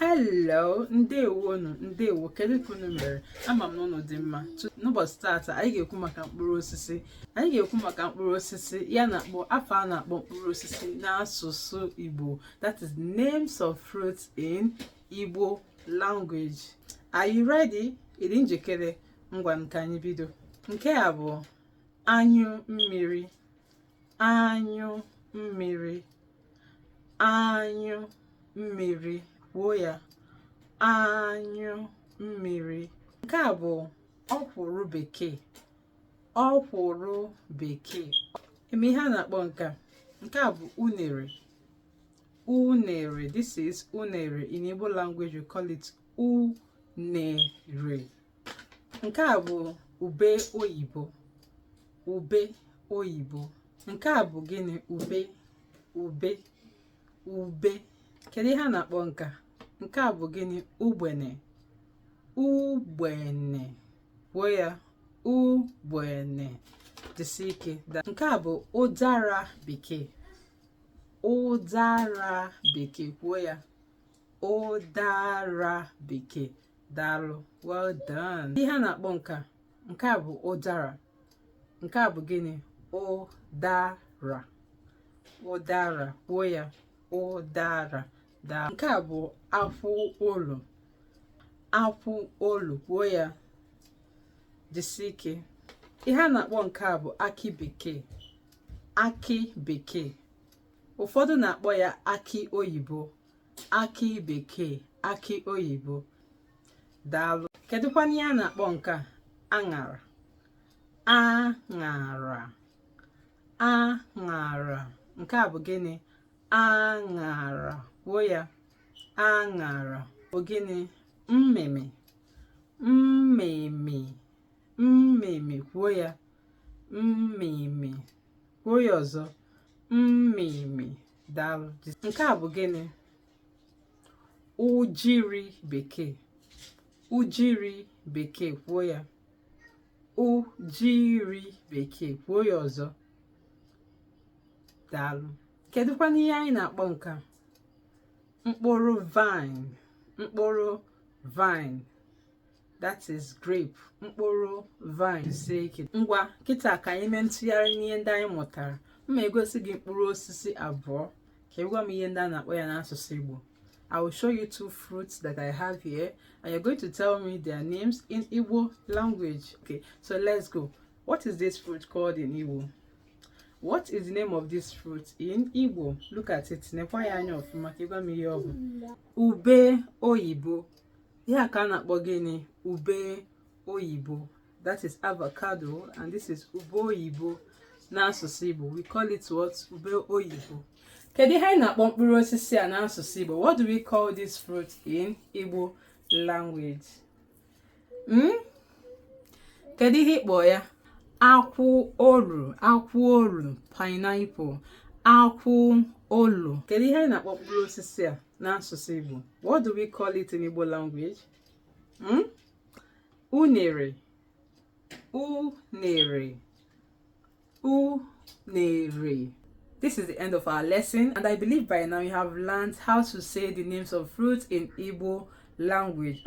Hello, ndewonu, ndewo. Kedu ka unu mere? Ama m na unu dị mma. N'ụbọchị tata, anyị ga-ekwu maka mkpụrụ osisi. Anyị ga-ekwu maka mkpụrụ osisi ya na-akpọ afa a na-akpọ mkpụrụ osisi n'asụsụ Igbo. That is, names of fruits in Igbo language. Are you ready? Ị dị njikere? Ngwa, ka anyị bido. Nke a bụ anyụ mmiri, anyụ mmiri, anyụ mmiri. Kwuo ya: anyụ mmiri. Nke a bụ ọkwụrụ bekee, ọkwụrụ bekee. Eme ihe a na-akpọ nke a? Nke a bụ unere, unere. This is unere. In Igbo language, we call it unere. Nke a bụ ube oyibo, ube oyibo. Nke a bụ gịnị? Ube, ube, ube. Kedu ihe a na-akpọ nke a? Nke a bụ gịnị? Ugbene, ugbene. Kwuo ya: ugbene. Jisie ike. Nke a bụ ụdara bekee, ụdara bekee. Kwuo ya: ụdara bekee. Daalụ, well done. Ihe a na-akpọ nke a? Nke a bụ ụdara. Nke a bụ gịnị? Ụdara, ụdara. Kwuo ya: ụdara. Daa. Nke a bụ akwụ olu, akwụ olu. Kwuo ya. Jisie ike. Ihe a na-akpọ nke a bụ akị bekee, akị bekee. Ụfọdụ na-akpọ ya akị oyibo. Akị bekee, akị oyibo. Daalụ. Kedụkwanụ ihe a na-akpọ nke a? Aṅara, aṅara, aṅara. Nke a bụ gịnị? Aṅara. Kwuo ya: aṅara. Bụ gịnị? Mmịmị, mmịmị, mmịmị. Kwuo ya: mmịmị. Kwuo ya ọzọ: mmịmị. Daalụ. Nke a bụ gịnị? Ujiri bekee, ujiri bekee. Kwuo ya: ujiri bekee. Kwuo ya ọzọ. Daalụ. Kedụkwanụ ihe anyị na-akpọ nke a? Mkpụrụ vine, mkpụrụ vine. That is grape, mkpụrụ vine. Sie ike. Ngwa, kịta ka anyị mee ntụgharị n'ihe ndị anyị mụtara. M ma egosi gị mkpụrụ osisi abụọ ka ị gwa m ihe ndị a na-akpọ ya n'asụsụ Igbo. I will show you two fruits that I have here, and you're going to tell me their names in Igbo language. Okay, so let's go. What is this fruit called in Igbo? What is the name of this fruit in Igbo? Look at it. Nekwa ya anya ọfụma ka ị gwa m ihe ọ bụ. Ube oyibo. Ihe a ka a na-akpọ gịnị? Ube oyibo. That is avocado, and this is ube oyibo n'asụsụ Igbo. We call it what? Ube oyibo. Kedu ihe anyị na-akpọ mkpụrụ osisi a n'asụsụ Igbo? What do we call this fruit in Igbo language? Kedu ihe ịkpọ ya? Akwụ olu, akwụ olu, pineapple, akwụ olu. Kedu ihe anyị na-akpọ mkpụrụ osisi a n'asụsụ Igbo? What do we call it in Igbo language? Unere, unere, unere. This is the end of our lesson, and I believe by now you have learned how to say the names of fruits in Igbo language.